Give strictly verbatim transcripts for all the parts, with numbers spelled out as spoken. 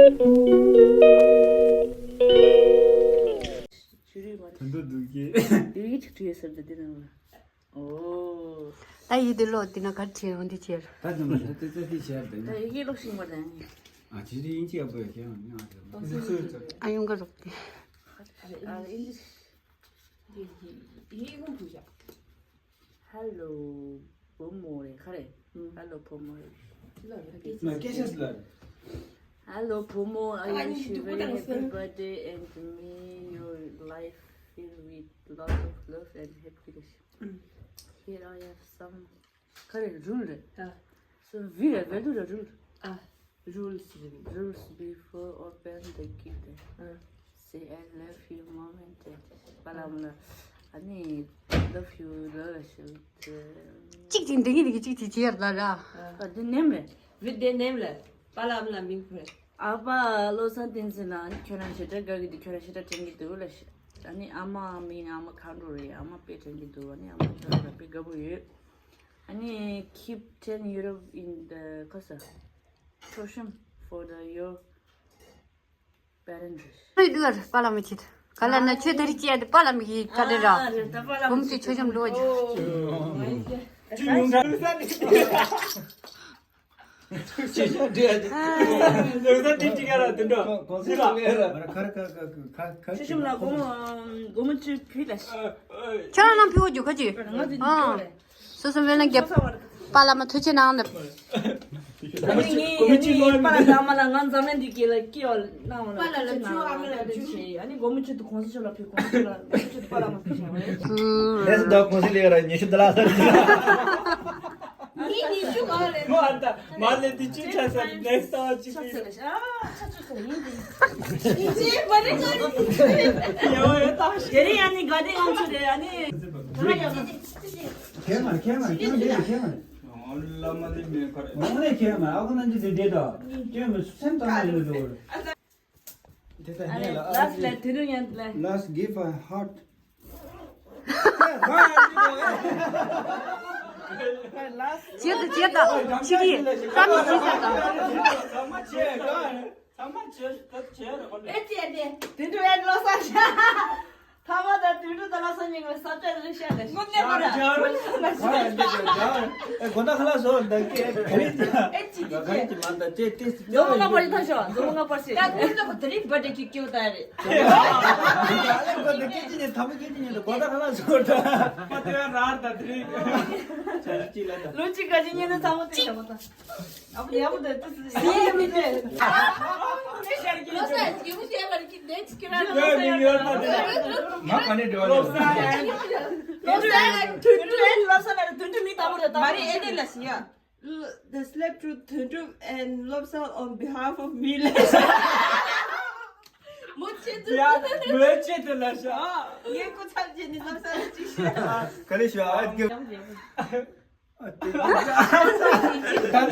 ད་འདུག་གི། ཡུལ་གྱི་ཆིག་ཁྲི་ཡོད་ཟེར་འདི་འདི་ནང་ལ། ཨོ། ད་ཡིག་འདི་ཀློག་འདི་ན་ག་རེ་བྲིས་འོང་འདི་བྱེད། ད་ཙམ་ལ་ད་ཙི་ཙི་ཤེས་ཡ་ད་ཡིན། ད་ཡི་གེ་ཀློག་ཤེས་མ་རེད། ཨ་ཅི་རི་ཡིན་ཅི་ཡག་པོ་ཡ་ཤེས་ཡོང་ཡོང་ཨ་ཙི། ཨ་ཡོང་ག་རོགས་ཏེ། ཨ་ཡིན་ཅི། ཡི་གེ་ཀློག་བྱ། Hello བུ་མོ་རེད་ཁ་རེད། Hello བུ་མོ་རེད། ན་སྐད་ཆ་ཟེར་ལ། Hello བུ་མོ། I wish you very happy birthday and may your life filled with lots of love and happiness. Here I have some. ཁ་རེད་རུལ་རེད། ཨ། སོ་བི་རེད་བེ་ལུ་རེད་རུལ། ཨ། Rules རེད། Rules before open the gift. ཨ། Say I love you mom and dad. པཱ་ལགས་ཨ་མ་ལགས་ཨ་ནི་love you ལ་ཞུ། གཅིག་གཅིག་འདི་གཉིས་འདི་གཅིག་གཅིག་བྱེད་ཡར་ལ་ར། ཨ་འདི་ནེམ་རེད། བི་དེ་ནེམ་ལ། པཱ་ལགས་ཨ་མ་ལགས་མིང་ཁུ་རེད། ཨ་ཕ་བློ་བཟང་བསྟན་འཛིན་ལགས། ཨ་ནི་ཁྱོད་རང་ཞེ་དྲག་དགའ་གི་འདུག་ཁྱོད་རང་ཞེ་དྲག་དྲན་གི་འདུག་ལ་ཤི། ཨ་ནི་ཨ་མ་མིང་ཨ་མ་མཁའ་འགྲོ་རེད། ཨ་མ་དཔེ་དྲན་གི་འདུག་ཨ་ནི་ཨ་མ་ཁྱོད་རང་དཔེ་དགའ་པོ་ཡོད། ཨ་ནི་keep ten euro in the ཁ་ས། ཆོག་ཤམ་for the your parents. ཨ་ནི་དུ་བར་པཱ་ལགས་མི་བྱེད། ག་ལ་ན་ཆོས་དེ་རིགས་ཅི་ཡ་དེ་པཱ་ལགས་མི་གི་ག་དེ་ར། ཨ་རེད་ད་པཱ་ལགས་བུམ་གྱི་ཆོས་ཤམ་འགྲོ་བ་ཅི། ཨོ་མའི་གོཌ། ལུགས་ས་ཏིག་ཏིག་ཨ་ར་དེ་འདྲ། གོང་ས་ལ་ཁར་ཁར་ཁར་ཁར་ཁར། ཆོས་ཤམ་ལ་སྒོར་མོ་སྒོར་མོ་བཅུ་ཕུལ་ལ་ཤི། ཁྱོད་རང་ནང་ཕུལ་བ་རྒྱུ་ཁ་ཅིག་ང་ཚོ་འདི་ཨ། ཚོ་ལ། སོ་སོ་སྨོན་ལམ་རྒྱབ། པཱ་ལགས་མ་ཐུགས་རྗེ་གནང་ནས། ཨ་ནི་ངས་ཨ་ནི་པཱ་ལགས་ཨ་མ་ལགས་ང་འཛམ་གླིང་འདི་སྐད་ལ་སྐྱེ་བ་གནང་བ་ལ་པཱ་ལགས་ལ་ཐུགས་རྗེ་གནང་། ཨ་ནི་སྒོར་མོ་ཆེད་དུ་གོང་ས་མཆོག་ལ་ཕུལ། གོང་ས་མཆོག་ལ་སྒོར་མོ་ཆེད་དུ་པཱ་ལགས་མ་ཕུལ་བྱ་བ་རེད། ལས་སུ་ད་གོང་ས་ལས་ཀ་ར་ཉི་ཤུ་ཌོ་ལར་ས་རེད། ངས་ཉི་ཤུ་ག་རེད། མོ་ཨ་ད་མ་ལས་འདི་ཅི་ཆ་ས་ནེགསི་ཊ་ཅི་ཆ་ས་རེད། ཨ་ཆ་ཆ་ས་རེད་ཡིན་འདི། ཡིན་ཅི་མ་རེད་ག་རེད། ཡོ་ཡོ་ད་ཤེས། དེ་རིང་ཨ་ནི་དགའ་ལྡན་ང་ཚོ་རེད་ཨ་ནི། ཁྱེད་མ་ཁྱེད་མ་ཁྱེད་མ་ཁྱེད་མ། ཨོ་བླ་མ་དེ་མེད་ཁར། ཨོ་ནས་ཁྱེད་མ་ཨ་ཁོ་ན་འདི་དེ་དེ་དང་ཁྱེད་མ་སེམས་དང་མ་ཡོད་དོ། དེ་ལྟར་ཨ་ནས་ལ་ལ་ལ་དེ་རུ་ཡང་ལ། Let's give a heart. ཇེ་ད་ཇེ་ད་ཆི་གི་ས་མི་ཇི་ས་ད། ཚང་མ་ཆེ་ག་ཚང་མ་ཆེ་ད་ཆེ་རེད་གོ། ཨེ་ཅེ་དེ་དེ་འདྲ་ཡང་ལོ་ས་ཆ། ཐ་མ་ད་དུད་འགྲོ་ད་ལ་སང་ཉིན་ལ་ས་བཅད་རེ་བཤད་ལ་ཤི། དངོས་གནས་མ་རེད། ཨ་ཡ་འདི་ཅི་ཡ། ཨེ་དགོན་བདག་ཁ་ལག་བཟོ་འདི་གི་ག་རེ་ཅི། ཨེ་ཅི་ཅི་ག་རེ་ཅི་མ་འདི་ཅི་ཏི་སི་ཇོ་མོ་ང་པར་ཅི་ཐ་ཤོ་ཇོ་མོ་ང་པར་ཅི། ད་དངོས་གནས་ཁོ་དེ་རིང་བར་ཌེ་ཅིག་སྐྱེ་བ་ད་རེད། ཨ་ལེ་ཁོ་འདི་སྐད་ཅི་ཉན་ཐ་མ་སྐད་ཅི་ཉན་ད་དགོན་བདག་ཁ་ལག་བཟོ་འདྲ། མ་དེ་ཡང་རར་ད་དེ་རིང་ཅི་ལ་ད། ལོ་གཅིག་ག་ཅི་ཉན་ན་ཚང་མ་དེ་ཡ་མ་ད། ཨ་བུ་ཡ་བུ་དེ་ཏི་སི་ཡ་མི་དེ། ལོ་ས་ཡ་སྐྱེ་བུ་ཤེས་པར་གྱི་དེ་ཅི་ཁྱོད་རང་ལོ་ས་ཡ། ང་ག་ནས་འགྲོ་བ་ལོ་ས་ཡ། དུད་འགྲོ་ཡ་ལོ་ས་ན་དུད་འགྲོ་མི་དང་པོ་རེད་ད། མ་རེད་ཨེ་ནི་ལ་ཤི་ཡ། They slept through དུད་འགྲོ་and ལོ་ས་on behalf of me ལ་ཤི། མོ་ཆེ་དུ་ཡ་མོ་ཆེ་དུ་ལ་ཤི། ངས་སྐུ་ཚབ་བྱས་ནས་ལོ་ས་ལ་ཅི་ཤི། ག་རེ་ཤི་ཨ། ད་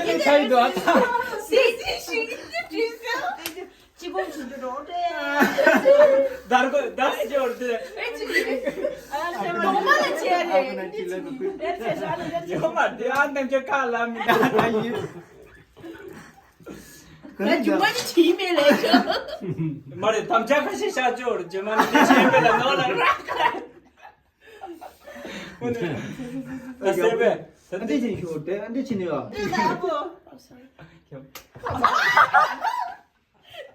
ནི་ཆ་ཡི་འདུག་ཨ། སྲིད་ཇུས་ཤིག་འདི་བྲིས་སོང་། ཅི་གོང་ཆུ་རྒྱུ་རོ་ཏེ། དར་གོ་དར་སི་ཅོར་ཏེ། ཨེ་ཅི་ཅི། ཨ་ལ་ཅི་མ་ལ་ཅི་ཨ་ལེ། ཡོ་མ་དེ་ཨ་ནང་ཅི་ཁ་ལ་མི་ད་ད་ཡི། ད་ཇུ་མ་ཅི་ཅི་མེ་ལེ་ཅོ། མ་རེད་དམ་བཅའ་ཁ་ཤས་བཞག་ཅོར་ཇུ་མ་ནི་ཅི་མེ་ལ་ནོ་ལ་ར། ཨ་སེ་བེ། ཨ་འདྲེ་ཆེན་ཞུ་དེ་ཨ་འདྲེ་ཆེན་ནི་ཨ།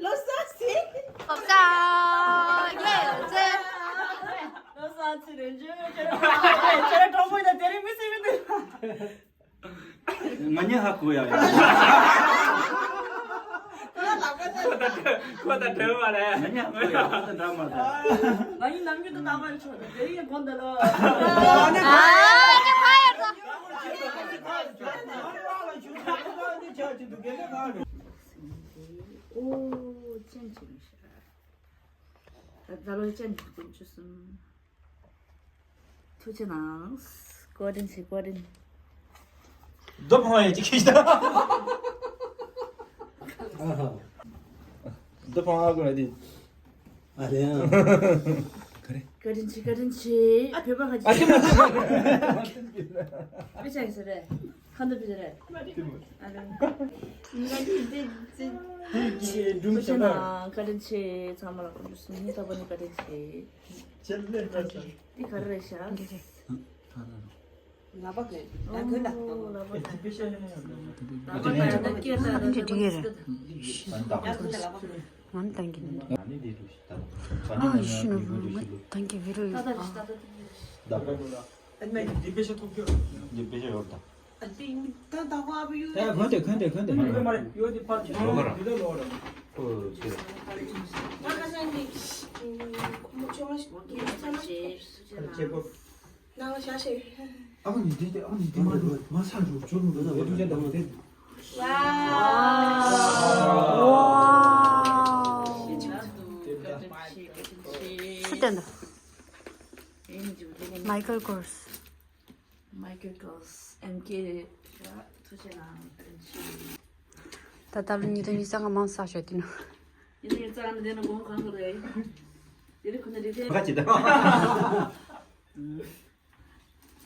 ལོ་གསར་ཟེར། ལོ་གསར་ཡེ་ཟེར། ལོ་གསར་ཚེ་རིང་ཇུ་ཇུ། ཁྱེད་རང་གྲོགས་པོ་ཡིན་ན་དེ་རིང་མི་སེམས་མི་འདུག་ང་ཉལ་ཧ་གོ་ཡ་ཡ། ཁོ་ད་ཁོ་ད་དྲན་མ་རེད། ང་ཉལ་ཧ་གོ་ཡ་ཁོ་ད་འདྲ་མ་རེད། ང་ཡིན་ནམ་རྒྱུན་དུ་ནག་པར་ཆོག་དེ་ཡིན་དགོན་ད་ལོ། ཨ་ནི་ཁ་ཡ་ད། ཨོ་ཅན་ཅི་མི་ཤ། ད་ལོ་ཅན་ཅི་ཀུན་ཆུ་སུམ། ཐུགས་རྗེ་གནང་། བཀའ་དྲིན་ཆེ་བཀའ་དྲིན། རྡོ་འཕང་ཡ་ཅིག་ཁྱེར་ཤི་ད། རྡོ་འཕང་ཨ་ཀོ་ན་དེ། ཨ་རེ་ཡང་། བཀའ་དྲིན་ཆེ་བཀའ་དྲིན་ཆེ། ཨ་བོད་པ་ཁ་ཅིག་ཨ་ཅི་མ་ཅི་མ། དཔེ་ཆ་ཡིན་ས་རེད། ཁ་འདོན་དཔེ་ཆ་རེད། ཨ་རེ། ང་དེ་དེ་དེ། ཐུགས་རྗེ་ཆེ། བཀའ་དྲིན་ཆེ། ཚང་མ་ལ་སྐུ་མདུན་གསུམ་ཉིན་ཐོག་པ་ནས་བཀའ་དྲིན་ཆེ། ཆེ་ལེ་ལེ། འདི་ག་རེ་རེད་ཤག་ལ་པ་གན་ད་གོན་ད། ལ་པ་གན་ལ་པ་གན་ད་སྐད་ད་ད་ད་ད་ད་ད་ད་ང་ནི་འདི་འདྲ་ཞིག་ད། ང་ནི་ད་གིན་ཨ་ཡེ་ཤེས་ནོར་བུ་ང་ད་གིན་འདི་ད་ད་ད་ད་ད་ད་ད་ད། ད་ད་ད་ད་ད། འདི་པེ་ཤ་ཐོབ་རྒྱུ། འདི་པེ་ཤ་ཡོད་ད། ད་ད་ད་ད་ད་ད། ད་གོན་དེ་གོན་དེ་གོན་དེ། ཡོད་དེ་ཕར་ལོག་ར། འདི་ལ་ལོག་ར། ཨོ་ཚེ། ང་ཁ་སང་ནི་ཁོ་མོ་ཆུང་མ་ཞིག་གིས་ཚ་མ་ཞིག་ཁ་ཆེ་པོ། ནང་ལ་བཞག་ཤེས། ཨ་ཁུ་ནི་དེ་དེ་ཨ་ཁུ་ནི་དེ་མ་ས་འགྲོ་ཅོ་ལུ་ད་ད་ད་ད་ད། ཝའོ། སུ་བསྟན་ད། མའི་ཀལ་ཀོར་སི། མའི་ཀལ་ཀོར་སི། ཨེམ་ཀེ་རེད་ཤག་ཐུགས་རྗེ་གནང་། བཀའ་དྲིན་ཆེ། ད་ལྟ་ལོ་ཉིས་སྟོང་ཉི་ཤུ་རྩ་ལྔ་མང་ས་ཞོ་དེ་ནོ། ཉིས་སྟོང་ཉི་ཤུ་རྩ་ལྔ་ནས་དེ་ནོ་གོང་གང་གོ་རེད། དེ་རིང་ཁོ་ན་རེད་དེ། ཁ་ཅི་ད།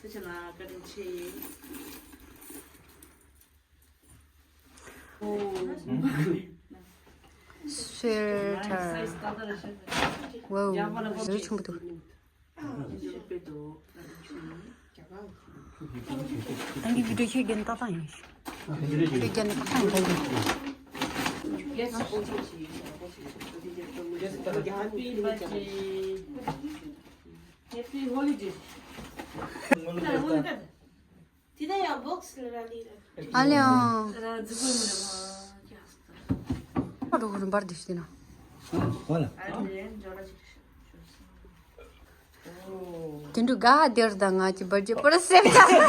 ཐུགས་རྗེ་གནང་། བཀའ་དྲིན་ཆེ། ཨོ། སུའེ་ཊར། ཝའོ། ཟོ་ཆུང་པོ་འདུག་ད་གིན་བི་ཌིའོ་ཁྱོད་རྒྱན་ཏག་ཏག་ཡིན། ཁྱོད་རྒྱན་ཏག་ཏག་ཡིན་ད་ཡིན། Happy holiday. དེ་ད་ཡང་བོག་སི་ལ་ར་ལི་ར། ཨ་ལེ་ཨང་། ར་འཛི་པོ་མི་ར་མ། ཨ་རོ་རུ་འབར་དེ་ཤི་ན། ཧོ་ལ། ཨ་ལེ་འཇོ་ར་ཅིག་དེ་འདྲ་ག་དེར་ད་ང་ཅི་བར་ཅི་པར་སེམས་ཆགས།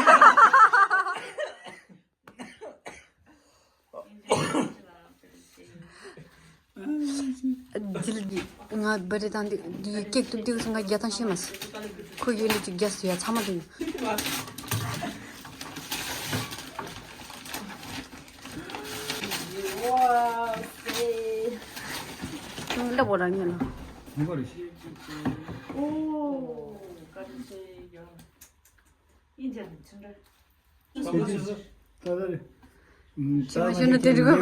ཇིལ་གྱི་ང་བ་རེ་དང་འདི་འདི་ཀེག་ཏུ་འདི་ང་རྒྱ་དང་ཤེས་མ་སི། ཁོ་ཡོད་ལེ་ཅིག་རྒྱ་སི་ཡ་ཚང་མ་འདི། ལ་བོ་ར་ཉན་ལ། མི་གོ་རེ་ཤི། ཨོ། ཀ་ཏི་སེ་ཡ། ཨིན་ཇ་ནི་ཚུན་ར། ད་ད་རེད། ཞེ་མ་ཞེ་ན་དེ་འགྲིག་གོ།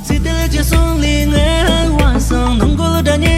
སི་ཏེ་ལ་ཅི་སོང་ལི་ངའི་བ་སང་ནང་གོ་ལ་ད་ཉེ།